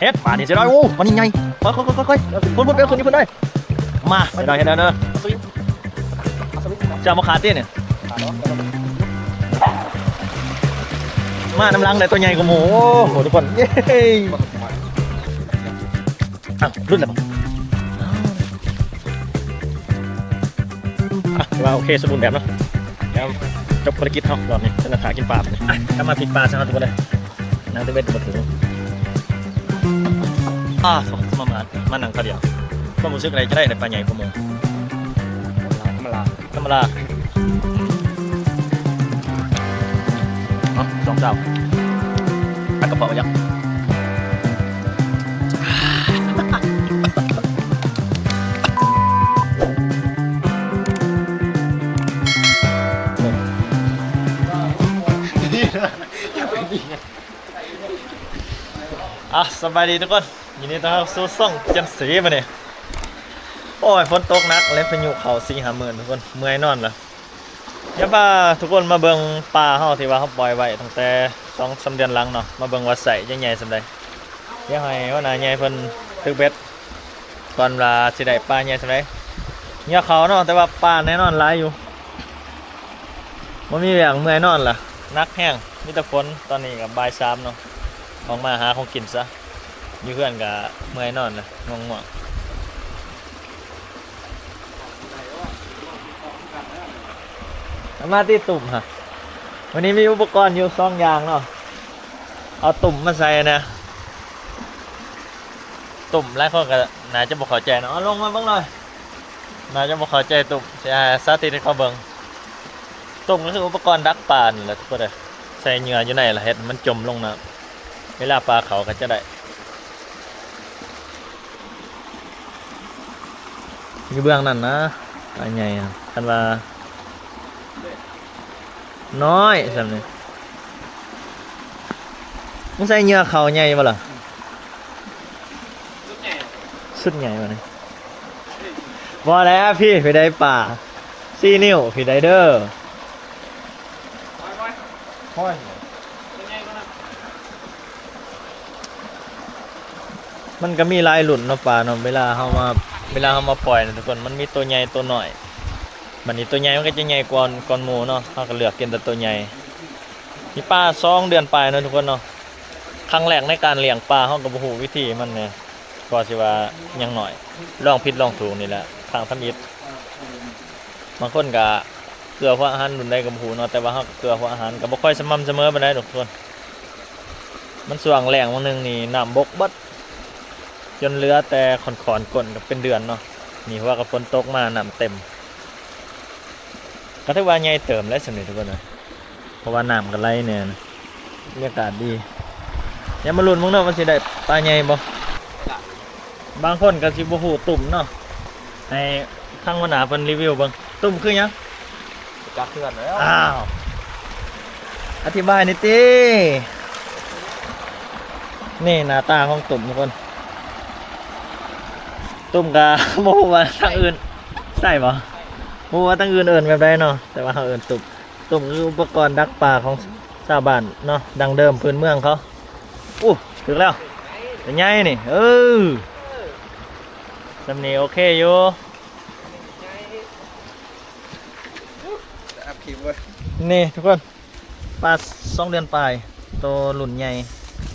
ເຮັດ ປານີ້ເສຍດາຍ. ໂອ້ ປານີ້ໃຫຍ່. ຄ່ອຍໆໆໆ ພຸ້ນໆ ໄປເອົາຂຶ້ນຢູ່ພຸ້ນເດີ. ມາ ເສຍດາຍ ເຮັດແລ້ວເດີ. ຈະມາຂາດຕິນີ້. ມານຳຫຼັງໄດ້ ຕົວໃຫຍ່ກວ່າໝູ່. ໂອ້ໂຫ ທຸກຄົນ ເຢ້. ອ້າວ ຫຼຸດແລ້ວບໍ່? ອ່ະ ຖືວ່າໂອເຄ ສົມບູນແບບເນາະ. ແລ້ວຈົບພາລະກິດເຮົາລອບນີ້ ເປັນຖ້າກິນປາບາດນີ້. ອ່ະ ກັບມາພິກປາຊະເນາະ ທຸກຄົນເດີ. ນັ່ງແຕ່ເວັນບໍ່ເຖິງ. ອ້າ ໂທ້ ມາ ມາ ມານັ່ງຄາວດຽວ ຄວາມຮູ້ສຶກໃດຈະໄດ້ ໄດ້ປາໃຫຍ່ກວ່າໝູ່? ທຳມະດາ ທຳມະດາ. ເອົາ ສອງເຈົ້າ ປັດກະເປົາຍັກ. ອ່ະ ສະບາຍດີທຸກຄົນ ຍິນດີຕ້ອນຮັບສູ່ຊ່ອງຈັນສີ. ມື້ນີ້ ໂອ້ຍ ຝົນຕົກໜັກ ແລະ ພາຍຸເຂົ້າສີ່ຫ້າມື້ ທຸກຄົນ ເມື່ອຍນອນລະ. ຢາກພາທຸກຄົນມາເບິ່ງປາເຮົາທີ່ວ່າເຮົາປ່ອຍໄວ້ຕັ້ງແຕ່ສອງສາມເດືອນຫຼັງເນາະ ມາເບິ່ງວ່າໄຊຈະໃຫຍ່ສ່ຳໃດ. ດຽວໃຫ້ຫົວໜ້າໃຫຍ່ເພິ່ນຖືກເບັດກ່ອນວ່າຊິໄດ້ປາໃຫຍ່ສ່ຳໃດ. ເຫຍື່ອເຂົ້າເນາະ ແຕ່ວ່າປາແນ່ນອນຫຼາຍຢູ່. ບໍ່ມີວຽກ ເມື່ອຍນອນລະ ໜັກແຮງ ມີແຕ່ຝົນ. ຕອນນີ້ກໍບ່າຍສາມເນາະ ອອກມາຫາຂອງກິນຊະ ຢູ່ເຮືອນກໍເມື່ອຍນອນລະ ງ່ວງໆ. ເອົາມາຕິ ຕຸ່ມຫະ ວັນນີ້ມີອຸປະກອນຢູ່ສອງຢ່າງເນາະ. ເອົາຕຸ່ມມາໃສ່ນະ ຕຸ່ມ ຫຼາຍຄົນກໍໜ້າຈະບໍ່ເຂົ້າໃຈເນາະ. ເອົາລົງມາເບິ່ງເລີຍ ໜ້າຈະບໍ່ເຂົ້າໃຈຕຸ່ມ ຊິສາທິດໃຫ້ເຂົາເບິ່ງ. ຕຸ່ມກໍຄືອຸປະກອນດັກປານີ້ແຫຼະທຸກຄົນເອີຍ ໃສ່ເຫຍື່ອຢູ່ໃນລະເຮັດໃຫ້ມັນຈົມລົງນ້ຳ ເວລາປາເຂົ້າກໍຈະໄດ້. ຢູ່ເບື້ອງນັ້ນນະ ປາໃຫຍ່ ຄັນວ່ານ້ອຍສ່ຳນີ້ ມັນໃສ່ເຫຍື່ອເຂົ້າໃຫຍ່ບໍ່ລະ? ຊຸດໃຫຍ່ບໍ່ນີ້? ບໍ່ແລ້ວ ພີ້ ພີ້ໄດ້ປາ ສີ່ນິ້ວ ພີ້ໄດ້ເດີ. ມັນກໍມີຫຼາຍລຸ້ນເນາະປາເນາະ ເວລາເຮົາມາ ເວລາເຮົາມາປ່ອຍນະທຸກຄົນ ມັນມີໂຕໃຫຍ່ໂຕນ້ອຍ. ບັດນີ້ໂຕໃຫຍ່ມັນກໍຈະໃຫຍ່ກວ່າ ກ່ອນໝູ່ເນາະ ເຮົາກໍເລືອກກິນແຕ່ໂຕໃຫຍ່. ມີປາສອງເດືອນປາຍເນາະທຸກຄົນເນາະ ຄັ້ງແລກໃນການລ້ຽງປາ ເຮົາກໍບໍ່ຮູ້ວິທີມັນແດ່ ກໍຊິວ່າຍັງນ້ອຍ ລອງຜິດລອງຖືກນີ້ແຫຼະ ຄັ້ງທຳອິດ. ບາງຄົນກໍເກືອຫົວອາຫານລຸ້ນໃດກໍບໍ່ຮູ້ເນາະ ແຕ່ວ່າເຮົາກໍເກືອຫົວອາຫານ ກໍບໍ່ຄ່ອຍສະໝ່ຳສະເໝີປານໃດດອກທຸກຄົນ. ມັນຊ່ວງແລ້ງຫວ່າງໜຶ່ງນີ້ ນ້ຳບົກເບິດ ຈົນເຫຼືອແຕ່ຂອນໆກົ້ນກໍເປັນເດືອນເນາະ. ນີ້ເພາະວ່າກໍຝົນຕົກມາ ນ້ຳເຕັມ ກໍຖືວ່າໃຫຍ່ເຕີບແລ້ວສ່ຳນີ້ທຸກຄົນເອີຍ ເພາະວ່ານ້ຳກໍໄຫຼແນ່ນະ ບັນຍາກາດດີ. ດຽວມາລຸ້ນເບິ່ງເນາະວ່າຊິໄດ້ປາໃຫຍ່ບໍ່. ບາງຄົນກໍຊິບໍ່ຮູ້ຕຸ່ມເນາະ ໃຫ້ທາງຫົວໜ້າເພິ່ນຣີວິວເບິ່ງ ຕຸ່ມຄືຫຍັງ? ຈັກເທື່ອແລ້ວ. ອ້າວ ອະທິບາຍໜ່ອຍຕິ. ນີ້ໜ້າຕາຂອງຕຸ່ມທຸກຄົນ ຕຸ່ມກໍບໍ່ຮູ້ວ່າທາງອື່ນ ໃຊ່ບໍ່? ບໍ່ຮູ້ວ່າທາງອື່ນເອີ້ນແບບໃດເນາະ ແຕ່ວ່າເຮົາເອີ້ນຕຸ່ມ. ຕຸ່ມຄືອຸປະກອນດັກປາຂອງຊາວບ້ານເນາະ ດັ້ງເດີມພື້ນເມືອງເຂົາ. ໂອ້ ຖືກແລ້ວ ໃຫຍ່ນີ້ ເອີ ສ່ຳນີ້ໂອເຄຢູ່. ອັບຄລິບເວີຍ ນີ້ທຸກຄົນ ປາສອງເດືອນປາຍ ໂຕລຸ້ນໃຫຍ່.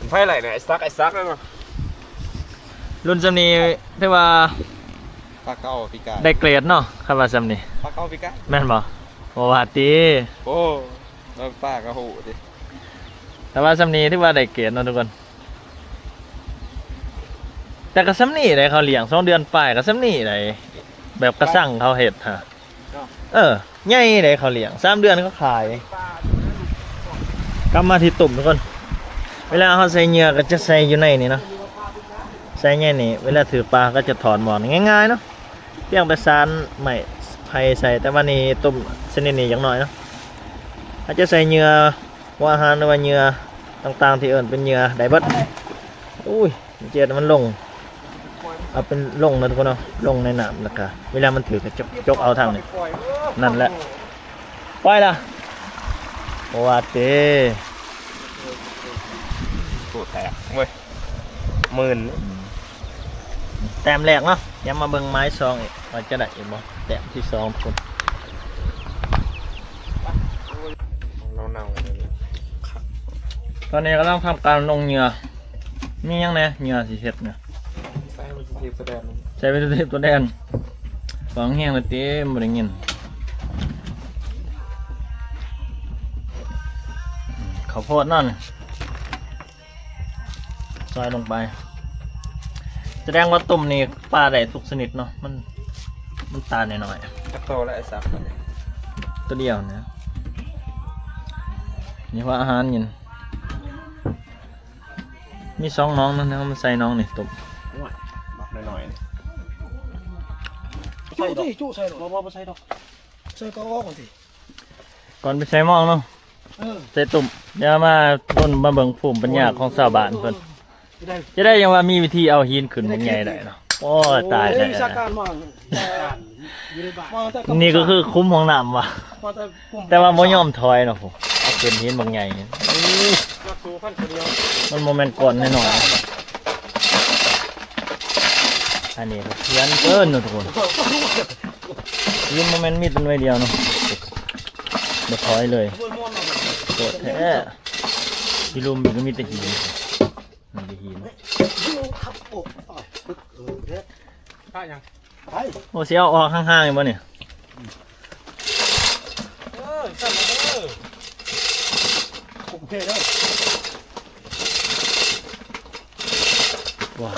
ໄຟໄຫຼນະ ໄອ້ສັກ ໄອ້ສັກນັ້ນເນາະ. ລຸ້ນສ່ຳນີ້ຖືວ່າປາເກົ່າປີກາຍ ໄດ້ເກຣດເນາະ ຄັນວ່າສ່ຳນີ້ ປາເກົ່າປີກາຍ ແມ່ນບໍ່? ບໍ່ວ່າຕິ. ໂອ້ ປາກໍຮູ້ຕິ ແຕ່ວ່າສ່ຳນີ້ຖືວ່າໄດ້ເກຣດເນາະທຸກຄົນ. ແຕ່ກໍສ່ຳນີ້ໄດ໋ ເຂົາລ້ຽງສອງເດືອນປາຍກໍສ່ຳນີ້ໄດ໋ ແບບກະສັງເຂົາເຮັດຫະ. ເອີ ໃຫຍ່ໄດ໋ ເຂົາລ້ຽງສາມເດືອນເຂົາຂາຍ. ກັບມາທີ່ຕຸ່ມທຸກຄົນ ເວລາເຮົາໃສ່ເຫຍື່ອກໍຈະໃສ່ຢູ່ໃນນີ້ເນາະ ໃສ່ໃນນີ້ ເວລາຖືກປາກໍຈະຖອນໝອກນີ້ ງ່າຍໆເນາະ ພຽງແຕ່ສານໄມ້ໄຜ່ໃສ່. ແຕ່ວ່ານີ້ຕຸ່ມຊະນິດນີ້ຍັງນ້ອຍເນາະ ເຮົາຈະໃສ່ເຫຍື່ອ ຫົວອາຫານ ຫຼືວ່າເຫຍື່ອຕ່າງໆທີ່ເອີ້ນເປັນເຫຍື່ອໄດ້ເບິດ. ໂອ້ຍ ເຈັດ ມັນລົງ ເອົາເປັນລົງນະທຸກຄົນເນາະ ລົງໃນນ້ຳ ແລ້ວກະເວລາມັນຖືກກະຈົກ ຈົກເອົາທາງນີ້ ນັ້ນແຫຼະ ປ່ອຍລະ ບໍ່ວ່າເຕ. ໂອ້ ແຕກເວີຍ. ໝື່ນ ອືມ ແຕ້ມແລກເນາະ. ດຽວມາເບິ່ງໄມ້ສອງອີກ ວ່າຈະໄດ້ອີກບໍ່ ແຕ້ມທີສອງພຸ້ນ. ເນົ່າໆ ຕອນນີ້ກຳລັງທຳການລົງເຫຍື່ອ. ມີຫຍັງແດ່ເຫຍື່ອຊິເຮັດນະ? ໃສ່ວັດຖຸດິບຕົວແດນ ໃສ່ວັດຖຸດິບຕົວແດນ. ຟັງແຮງແລ້ວຕິ ບໍ່ໄດ້ຍິນ. ເຂົ້າໂພດເນາະ ນີ້ ຊອຍລົງໄປ. ສະແດງວ່າຕົ້ມນີ້ປາໄດ້ທຸກຊະນິດເນາະ ມັນ ມັນຕານ້ອຍໆ. ຈັກໂຕລະໄອ້ສັກ? ໂຕດຽວນະ ນີ້ວ່າອາຫານກິນ. ມີສອງໜອງນະ ເຮົາມາໃສ່ໜອງນີ້ຕົ້ມ. ໂອ້ຍ ບັກນ້ອຍໆ ນີ້ ຈຸຕິ ຈຸໃສ່ໂລດ. ບໍ່ ບໍ່ ບໍ່ໃສ່ດອກ ໃສ່ກໍອອກຕິ. ກ່ອນໄປໃສ່ໝອງເນາະ ເອີ ໃສ່ຕົ້ມ. ດຽວມາເບິ່ງ ມາເບິ່ງພູມປັນຍາຂອງຊາວບ້ານເພິ່ນ. ເອີ ຈະໄດ້ຫຍັງວ່າມີວິທີເອົາຫີນຂຶ້ນບັກໃຫຍ່ໄດ້ເນາະ. ໂອ້ຍ ຕາຍແລ້ວ ວິຊາການມາ ນີ້ກໍຄືຂຸມຫ້ອງນ້ຳວ່າ ແຕ່ວ່າບໍ່ຍອມຖອຍເນາະ. ເອົາຂຶ້ນຫີນບັກໃຫຍ່ ມັນບໍ່ແມ່ນກ້ອນນ້ອຍໆ. ອັນນີ້ກໍຂຽນເກີນເນາະທຸກຄົນ ຫີນບໍ່ແມ່ນມີແຕ່ໜ່ວຍດຽວເນາະ ບໍ່ຖອຍເລີຍ. ໂຄດແທ້ ທີ່ລຸ່ມນີ້ກໍມີແຕ່ຫີນ ມີແຕ່ຫີນ. ປະຫຍັງ? ໄປ ໂອ້ ຊິເອົາອອກຫ່າງໆຢູ່ບໍ່ນີ້? ເອີ ຊັ້ນລະເດີ ໂອເຄເດີ. ວ້າວ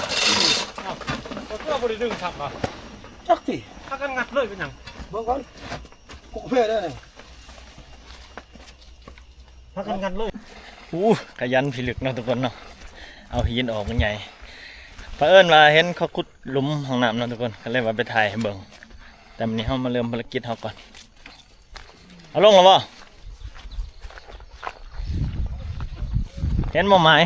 ເອົາ ກໍຄືວ່າບໍ່ໄດ້ດຶງສັບວ່າ ຈັກຕິ ພາກັນງັດເລີຍເປັນຫຍັງ? ເບິ່ງກ່ອນ ໂອເຄເດີນີ້ ພາກັນງັດເລີຍ. ໂອ້ ຂະຫຍັນພິລຶກເນາະທຸກຄົນເນາະ ເອົາຫີນອອກມັນໃຫຍ່. ພະເອີນວ່າເຫັນເຂົາຂຸດ ຫຼຸມຫ້ອງນ້ຳເນາະທຸກຄົນ ກໍເລີຍວ່າໄປຖ່າຍໃຫ້ເບິ່ງ. ແຕ່ມື້ນີ້ເຮົາມາເລີ່ມພາລະກິດເຮົາກ່ອນ. ເອົາລົງແລ້ວບໍ່? ເຫັນບໍ່ໝາຍ?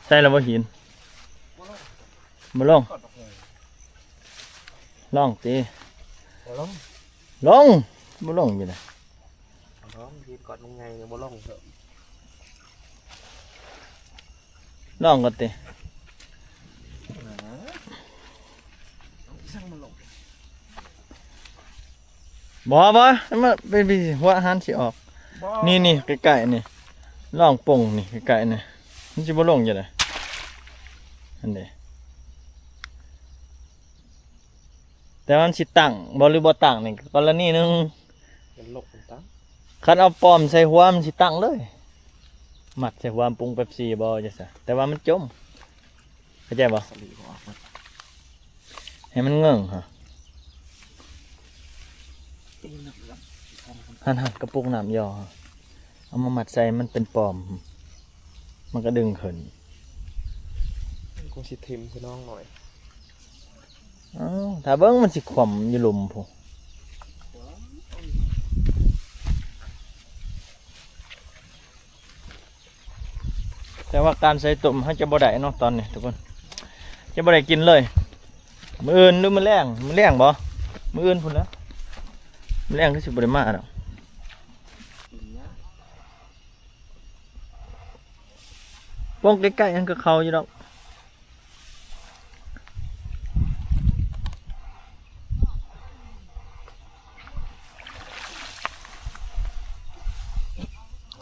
ໃສ່ແລ້ວບໍ່ຫີນ? ບໍ່ລົງ. ລອງຕິ. ບໍ່ລົງ. ລົງ. ບໍ່ລົງຢູ່ນະ. ລອງ ຫີນກ້ອນໃຫຍ່ໆ ບໍ່ລົງ. ລອງກ່ອນຕິ. ບໍ່ ບໍ່ ມັນເປັນວິທີຫົວອາຫານຊິອອກ. ນີ້ໆ ໃກ້ໆ ນີ້ ລອງປົງນີ້ ໃກ້ໆ ນີ້ ມັນຊິບໍ່ລົງຈັ່ງໃດ? ຫັ້ນເດ. ແຕ່ວ່າມັນຊິຕັ້ງບໍ່ ຫຼືບໍ່ຕັ້ງນີ້ກໍລະນີໜຶ່ງ. ມັນລົກມັນຕັ້ງ. ຄັນເອົາປ້ອມໃສ່ຫົວ ມັນຊິຕັ້ງເລີຍ. ມັດໃສ່ຫົວປຸງເປັບຊີບໍ່ ຈັ່ງຊັ້ນ. ແຕ່ວ່າມັນຈົມ. ເຂົ້າໃຈບໍ່? ໃຫ້ມັນເງິ້ງຫັ້ນ. ຫັ້ນໆ ກະປຸກນ້ຳຢໍ. ເອົາມາມັດໃສ່ ມັນເປັນປ້ອມ. ມັນກະດຶງຂຶ້ນ. ມັນຄົງຊິຖິ້ມຄືນ້ອງໜ້ອຍ. ອ້າວ ຖ້າເບິ່ງມັນຊິຂວ້ຳຢູ່ລຸ່ມພຸ້ນ. ແຕ່ວ່າການໃສ່ຕົ້ມເຮົາຈະບໍ່ໄດ້ເນາະຕອນນີ້ທຸກຄົນ ຈະບໍ່ໄດ້ກິນເລີຍ. ມື້ອື່ນຫຼືມື້ແລງ ມື້ແລງບໍ່? ມື້ອື່ນພຸ້ນແຫຼະ. ມື້ແລງຄືຊິບໍ່ໄດ້ມາດອກ. ປົງໃກ້ໆ ຫັ້ນກໍເຂົ້າຢູ່ດອກ.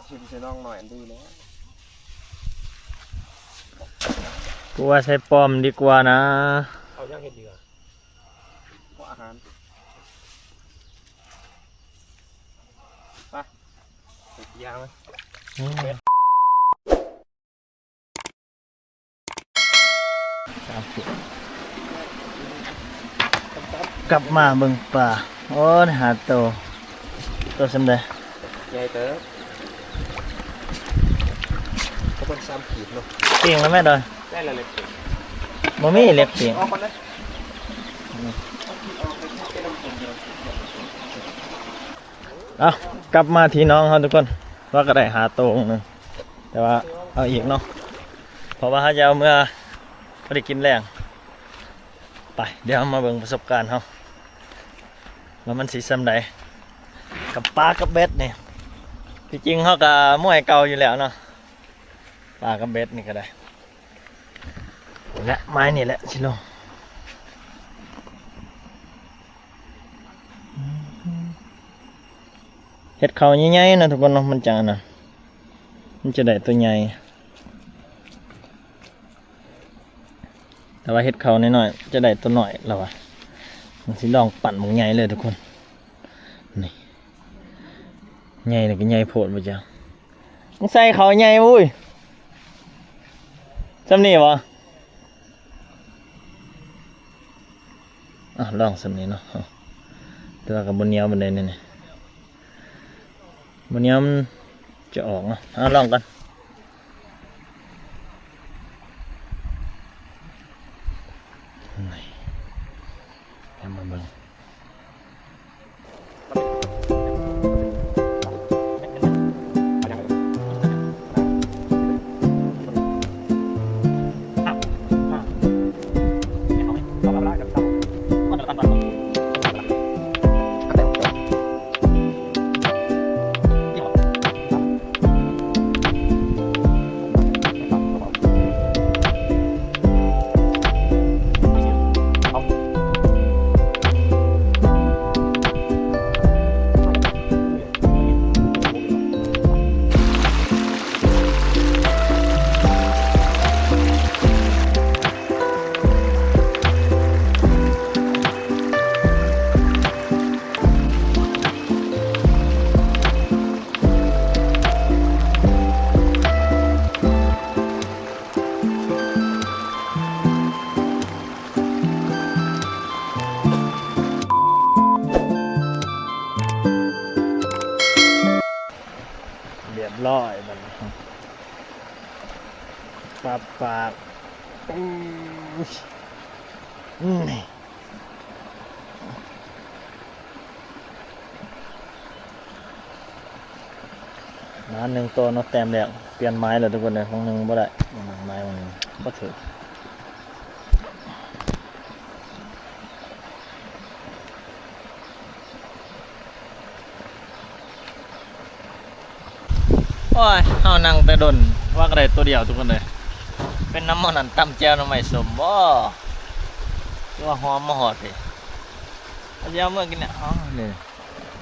ຖິ້ມໃສ່ນ້ອງໜ້ອຍອັນດີແລ້ວ. ກູວ່າໃສ່ປ້ອມດີກວ່ານະ. ເອົາຫຍັງເຮັດດີກວ່າ? ເພາະອາຫານ. ໄປ ເຮັດຢາງ. ອືມ. ກັບມາເບິ່ງປາ. ໂອ້ ໄດ້ຫ້າໂຕ. ໂຕສ່ຳໃດ? ໃຫຍ່ເຕີບ. ປະມານສາມຂີດເນາະ. ປີ້ງແລ້ວແມ່ດອຍ. ໄດ້ລະເລັກປີ້ງ. ບໍ່ມີເລັກປີ້ງ. ເອົາກ່ອນເດີ. ເອົາ ກັບມາທີ່ໜອງເຮົາທຸກຄົນ. ວ່າກໍໄດ້ຫ້າໂຕໜຶ່ງ. ແຕ່ວ່າເອົາອີກເນາະ ເພາະວ່າເຮົາຈະເອົາເມືອ ບໍ່ໄດ້ກິນແລງ. ໄປ ດຽວເຮົາມາເບິ່ງປະສົບການເຮົາ ວ່າມັນຊິສ່ຳໃດ ກັບປາກັບເບັດນີ້. ທີ່ຈິງເຮົາກໍມ້ວຍເກົ່າຢູ່ແລ້ວເນາະ ປາກັບເບັດນີ້ກໍໄດ້ ນີ້ແຫຼະ ໄມ້ນີ້ແຫຼະຊິລົງ ເຮັດເຂົ້າໃຫຍ່ໆນະທຸກຄົນເນາະ ມັນຈັ່ງອັນນັ້ນ ມັນຈະໄດ້ຕົວໃຫຍ່. ແຕ່ວ່າເຮັດເຂົ້ານ້ອຍໆ ຈະໄດ້ຕົວນ້ອຍລະວ່າ ມັນຊິລອງປັ້ນບັກໃຫຍ່ເລີຍທຸກຄົນ ນີ້ ໃຫຍ່ແລ້ວກໍໃຫຍ່ໂພດບໍ່ຈັກ ຕ້ອງໃສ່ເຂົ້າໃຫຍ່ ໂອ້ຍ ຊ່ຳນີ້ບໍ່? ອ່ະ ລອງຊ່ຳນີ້ເນາະ ແຕ່ວ່າກໍບໍ່ໜຽວປານໃດນີ້ ບໍ່ໜຽວ ມັນຈະອອກເນາະ ເອົາລອງກ່ອນ ນີ້ ດຽວມາເບິ່ງ. ຮຽບຮ້ອຍບັດນີ້ ປັບປາກ ອືມ ນີ້ ມາໜຶ່ງໂຕເນາະ ແຕ້ມແລກ ປ່ຽນໄມ້ແລ້ວທຸກຄົນເອີຍ ຂອງໜຶ່ງບໍ່ໄດ້ ໝາກໄມ້ຂອງໜຶ່ງບໍ່ຖືກ. ໂອ້ຍ ເຮົານັ່ງແຕ່ດົນ ວ່າກໍໄດ້ໂຕດຽວທຸກຄົນເອີຍ ເປັນນຳໝໍ້ນັ້ນ ຕຳແຈ່ວໜໍ່ໄມ້ສົ້ມບໍ ຄືວ່າຫອມມາຮອດພີ້ ເອົາຊິເອົາເມືອກິນແລ້ວ ອໍ ນີ້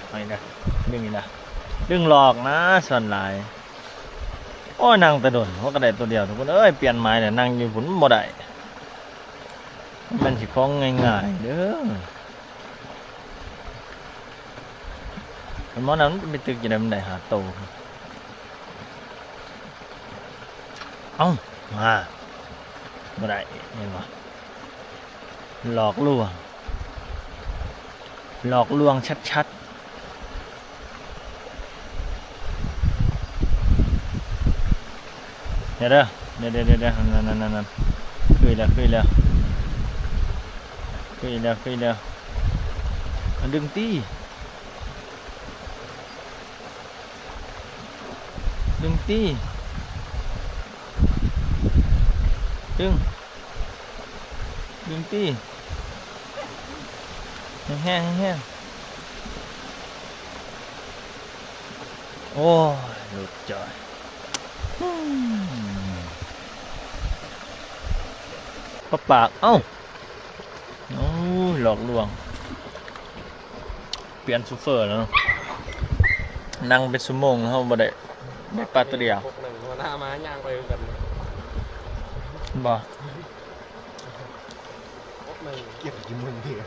ເອົາອີກນະ ດຶງອີກນະ ດຶງຫຼອກນະ ສ່ວນຫຼາຍ ໂອ້ຍ ນັ່ງແຕ່ດົນ ວ່າກໍໄດ້ໂຕດຽວທຸກຄົນເອີຍ ປ່ຽນໄມ້ແລ້ວ ນັ່ງຢູ່ພຸ້ນບໍ່ໄດ້ ມັນຊິຂອງງ່າຍໆເດີ. ອັນໝໍ້ນັ້ນມັນໄປຕຶກຈັ່ງໃດມັນໄດ້ຫ້າໂຕ ເອົ້າ ມາ ບໍ່ໄດ້ ເຫັນບໍ່ ຫຼອກລວງ ຫຼອກລວງຊັດໆ. ເດີ ເດີ ເດີ ເດີ ເດີ ນັ້ນໆໆໆ ຄືແລ້ວ ຄືແລ້ວ ຄືແລ້ວ ຄືແລ້ວ ດຶງຕີ ດຶງຕີ ດຶງ ດຶງຕີ ແຮງໆ ແຮງໆ. ໂອ້ຍ ຫຼຸດຈ່ອຍ ປະປາກ ເອົ້າ ໂອ້ຍ ຫຼອກລວງ ປ່ຽນໂຊເຟີແລ້ວເນາະ ນັ່ງເປັນຊົ່ວໂມງແລ້ວ ເຮົາບໍ່ໄດ້ ໄດ້ປາຕົວດຽວ ພວກໜຶ່ງຫົວໜ້າມາຍ່າງໄປຄືກັນ ບໍ່ ພວກໜຶ່ງ ກຽດກິນເມືອງເທວະ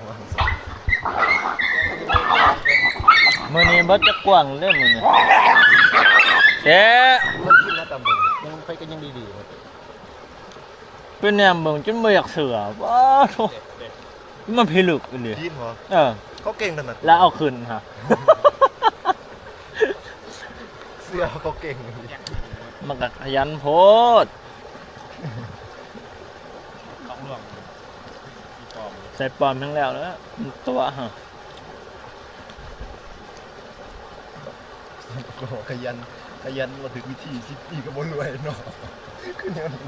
ມື້ນີ້ບໍ່ຈັກກວ້າງເດ້ມື້ນີ້ ແຊະ ມັນກິນແລ້ວຕຳເບິ່ງ ຍັງ ໄປກໍຍັງດີໆ ໄປແນມເບິ່ງຈົນບໍ່ຢາກເຊື່ອ ວ້າໂທ້ ມັນພິລຶກອີ່ຫຼີ ກິນຫວາ ເອີ ເຂົາເກັ່ງຂະໜາດ ແລ້ວເອົາຂຶ້ນຫາ ເຊື່ອເຂົາເກັ່ງ ມັນກໍຂະຫຍັນໂພດ ໃສ່ປ້ອມແຮງແລ້ວ ແລ້ວຕົວະຫາ ຂະຫຍັນ ຂະຫຍັນບໍ່ຖືກວິທີ ສິບປີກໍບໍ່ລວຍເນາະ ຄືແນວນີ້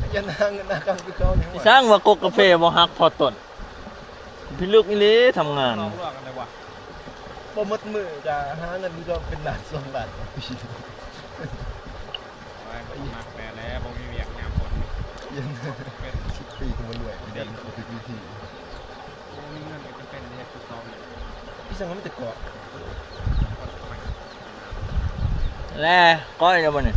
ຂະຫຍັນຫາເງິນຫາຄຳຄືເກົ່ານີ້ ສ້າງວ່າກົກກາເຟບໍ່ຫັກພໍຕົ້ນ ພິລຶກອີ່ຫຼີ ທຳງານ ລອກລວງກັນໄດ້ວະ ບໍ່ໝົດມື້ກະຫາເງິນຢູ່ດອກເປັນລ້ານສອງລ້ານຕໍ່ປີ. ໂອ້ຍ ບໍ່ມັກແດ່ແລ້ວ ບໍ່ມີວຽກຍາມຝົນ ເປັນສິບປີກໍບໍ່ລວຍ ເປັນ ເປັນວິທີ ບໍ່ມີເງິນກໍຈຳເປັນເຮັດຄືເກົ່າ. ອີ່ຫຍັງມັນແຕ່ເກາະ ແລະ ກ້ອຍແລ້ວບໍ່ນີ້?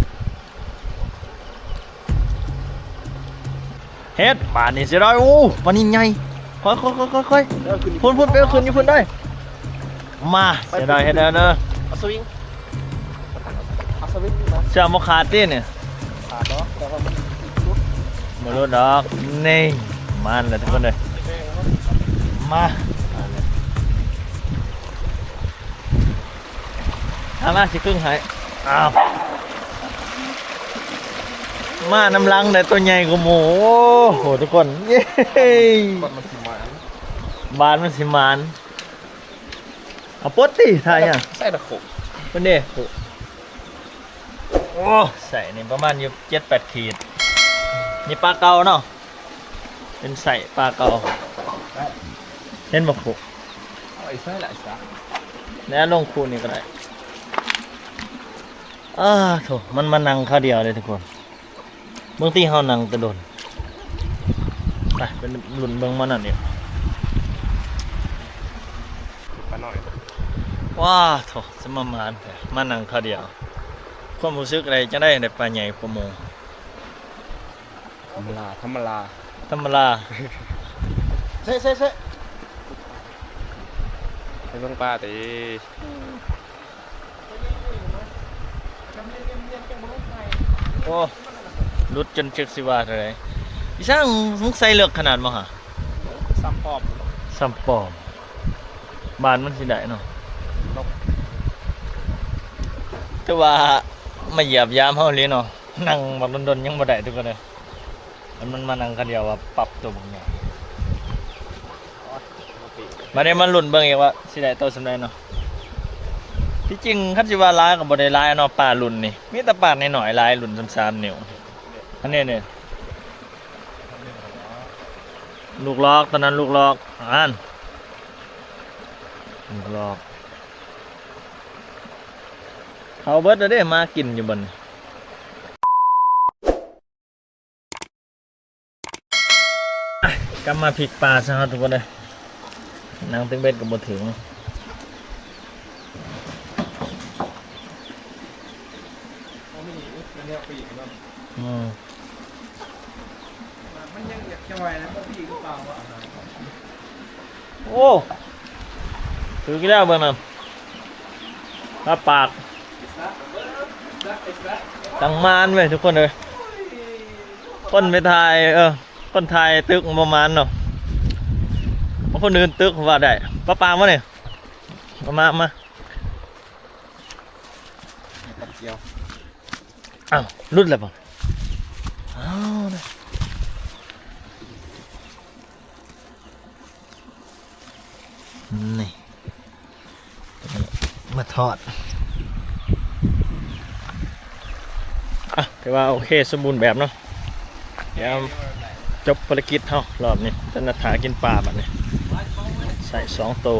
ເຮັດ ບາດນີ້ເສຍດາຍ. ໂອ້ ປານິນໃຫຍ່ ຄ່ອຍໆໆໆໆ ເອີ ຂຶ້ນ ພຸ້ນໆ ໄປເອົາຂຶ້ນຢູ່ພຸ້ນໄດ້. ມາ ເສຍດາຍເຮັດແລ້ວເດີ ເອົາສະວິງ ເອົາສະວິງມາ ເຊື່ອບໍ່ຂາດຕິນີ້? ຂາດດອກ ແຕ່ວ່າມັນຫຼຸດ ບໍ່ຫຼຸດດອກ. ນີ້ ມາແລ້ວທຸກຄົນເດີ ມາ ມາ ມາ ຊິຄຶ່ງໃຫ້. ອ້າວ ມານຳຫຼັງໄດ້ ໂຕໃຫຍ່ກວ່າໝູ່. ໂອ້ໂຫ ທຸກຄົນ ເຢ້ ບາດມັນຊິໝານ ບາດມັນຊິໝານ. ເອົາປົດຕິ ຖ້າຫຍັງ ໃສ່ຕະໂຂບ ເພິ່ນເດ້. ໂອ້ ໃສ່ນີ້ປະມານຢູ່ເຈັດແປດຂີດ ນີ້ປາເກົ່າເນາະ ເປັນໄສ້ປາເກົ່າ. ເຫັນບໍ່ຄຸ ເອົາໄປໃສ່ຫຼາຍຊະ ແລ້ວລົງຄູນີ້ກໍໄດ້. ອ້າໂທ້ ມັນມານັ່ງຄາວດຽວເດ້ທຸກຄົນ. ເບິ່ງຕິ ເຮົານັ່ງແຕ່ດົນ. ໄປ ໄປລຸ້ນເບິ່ງໝໍ່ນັ້ນອີກ ປານ້ອຍ. ວ້າໂທ້ ສະມາມານແທ້ ມານັ່ງຄາວດຽວ. ຄວາມຮູ້ສຶກໃດ ຈັ່ງໃດ ໄດ້ປາໃຫຍ່ກວ່າໝູ່? ທຳມະດາ ທຳມະດາ ທຳມະດາ. ເຊະ ເຊະ ເຊະ ໄປເບິ່ງປາຕິ. ໂອ້ ຫຼຸດຈົນຈັກຊິວ່າເທົ່າໃດ. ອີ່ຊ່າງ ມຶງໃສ່ເລິກຂະໜາດບໍ່ຫະ? ສ່ຳປອມ ສ່ຳປອມ ບາດມັນຊິໄດ້ເນາະ. ແຕ່ວ່າມາຢຽບຢາມເຮົາອີ່ຫຼີເນາະ ນັ່ງບັກດົນໆ ຍັງບໍ່ໄດ້ທຸກຄົນເອີຍ. ມັນ ມັນມານັ່ງຄາວດຽວວ່າປັບໂຕບັກໃຫຍ່. ມາເດ້ ມາລຸ້ນເບິ່ງອີກວ່າຊິໄດ້ໂຕສ່ຳໃດເນາະ. ທີ່ຈິງຄັນຊິວ່າຫຼາຍກໍບໍ່ໄດ້ຫຼາຍເນາະ ປາລຸ້ນນີ້ ມີແຕ່ປານ້ອຍໆ ຫຼາຍ ລຸ້ນສ່ຳສາມນິ້ວ. ອັນນີ້ນີ້ ລູກລອກ ຕອນນັ້ນລູກລອກ ອັນ ລູກລອກ ເຂົ້າເບິດແລ້ວເດ້ ມາກິນຢູ່ບ່ອນນີ້. ກັບມາພິກປາຊະເຮົາທຸກຄົນເອີຍ ນັ່ງຕຶງເບັດກໍບໍ່ເຖິງ. ອືມ ມັນຍັງຢາກຈ່ອຍນະ ບໍ່ດີຄືເກົ່າ. ໂອ້ ຖືກອີກແລ້ວເບິ່ງນະ ລາບປາກ ຈັ່ງມານເວີຍທຸກຄົນເອີຍ. ຄົນໄປຖ່າຍ ເອີ ຄົນຖ່າຍຕຶກບໍ່ມານເນາະ ຄົນອື່ນຕຶກວ່າໄດ້. ປາປາມານີ້ ເອົາມາ ເອົາມາ. ອ້າວ ຫຼຸດແລ້ວບໍ່? ອ້າວ ນີ້ ມາທອດ. ອ່ະ ຖືວ່າໂອເຄ ສົມບູນແບບເນາະ. ດຽວຈົບພາລະກິດເຮົາລອບນີ້ ຈະນັດຫາກິນປາບາດນີ້ ໃສ່ສອງໂຕ.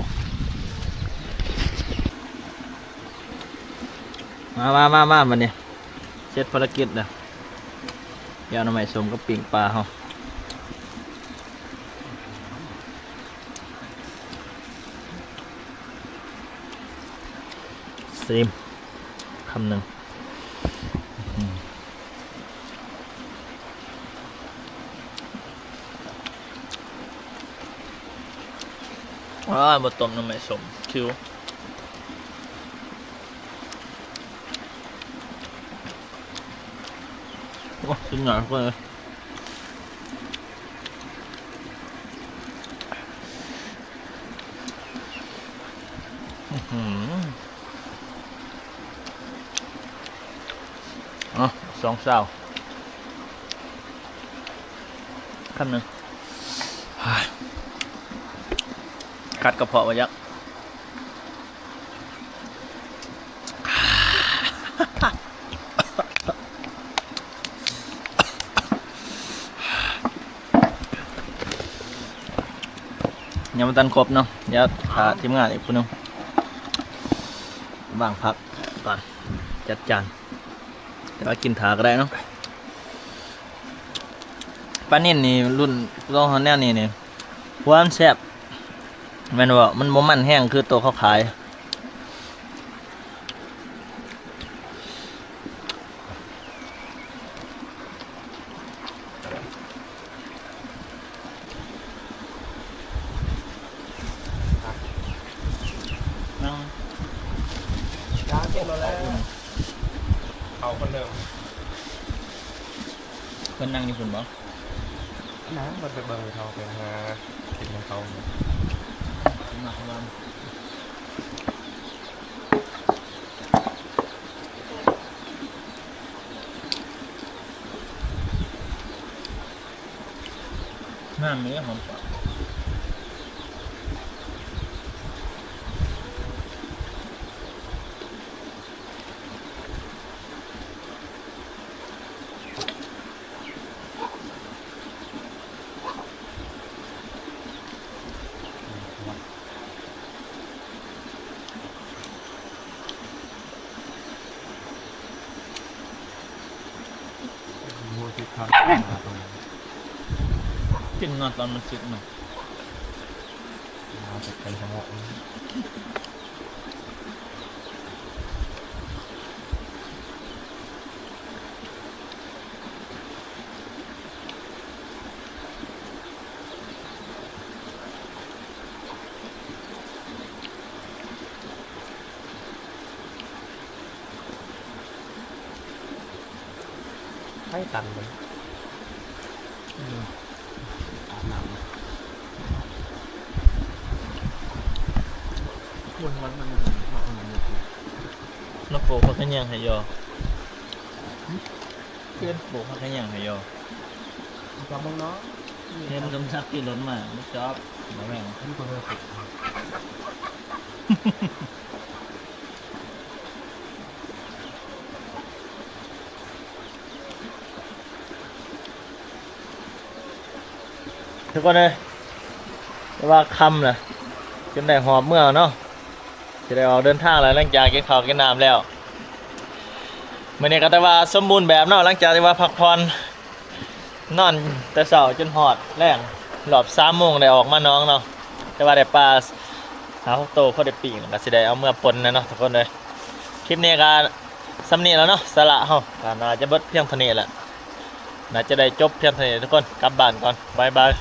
ມາ ມາ ມາ ມາ ບາດນີ້ ເສັດພາລະກິດແລ້ວ. ແຈ່ວໜໍ່ໄມ້ສົ້ມກັບປີ້ງປາເຮົາ ຊີມຄຳໜຶ່ງ. ອ້າ ບໍ່ຕົ້ມໜໍ່ໄມ້ສົ້ມ ຄິວ. ໂອ້ ຊິ້ນໃຫຍ່ເກີນເລີຍ. ອືຫື ເອົາ ສອງຊາວ ຄຳໜຶ່ງ. ຂັດກະເພາະວ່າຈັກ. ຍັງບໍ່ທັນຄົບເນາະ ດຽວຖ້າທີມງານອີກຜູ້ໜຶ່ງ. ວາງຜັກກ່ອນ ຈັດຈານ ແຕ່ວ່າກິນຖ້າກໍໄດ້ເນາະ. ປານິນນີ້ລຸ້ນລອງແນວນີ້ນີ້ ຄວາມແຊບ ແມ່ນບໍ່? ມັນບໍ່ມັນແຮງຄືໂຕເຂົາຂາຍ. ນັ່ງ ເອົາຄົນເດີມ ເພິ່ນນັ່ງຢູ່ພຸ້ນບໍ່? ນັ່ງ ເພິ່ນໄປເບິ່ງເຂົາ ໄປຫາກິນຂອງເຂົາ. ນ້ຳນີ້ຫອມປາກ. ກິນເນາະ ຕອນມັນສຸກເນາະ. ໃຜຕັນເບິ່ງ ອືມ ອາບນ້ຳ ມັນ ມັນ ມັນ ມາປູກຜັກຂະແຍງໃຫ້ຍໍ່. ຫຶ? ເພື່ອນປູກຜັກຂະແຍງໃຫ້ຍໍ່. ຈັບເບິ່ງເນາະ ເຫັນສົມສັກຂີ່ລົດມາ ມາຈອບ ມາແວ່ງ ມັນບໍ່ເລີຍ. ທຸກຄົນເອີຍ ແຕ່ວ່າຄ່ຳລະ ຈົນໄດ້ຫອບເມືອເນາະ. ຊິໄດ້ອອກເດີນທາງແລ້ວ ຫຼັງຈາກກິນເຂົ້າກິນນ້ຳແລ້ວ. ມື້ນີ້ກໍຖືວ່າສົມບູນແບບເນາະ ຫຼັງຈາກທີ່ວ່າພັກຜ່ອນ ນອນແຕ່ເຊົ້າຈົນຮອດແລງ ຮອບສາມໂມງໄດ້ອອກມາໜອງເນາະ. ແຕ່ວ່າໄດ້ປາຫ້າຫົກໂຕ ພໍໄດ້ປີ້ງ ກໍຊິໄດ້ເອົາເມືອປົ່ນແຫຼະເນາະທຸກຄົນເອີຍ. ຄລິບນີ້ກໍສ່ຳນີ້ແຫຼະເນາະ ສາລະເຮົາກໍໜ້າຈະເບິດພຽງເທົ່ານີ້ແຫຼະ ໜ້າຈະໄດ້ຈົບພຽງເທົ່ານີ້ທຸກຄົນ. ກັບບ້ານກ່ອນ ບາຍບາຍ.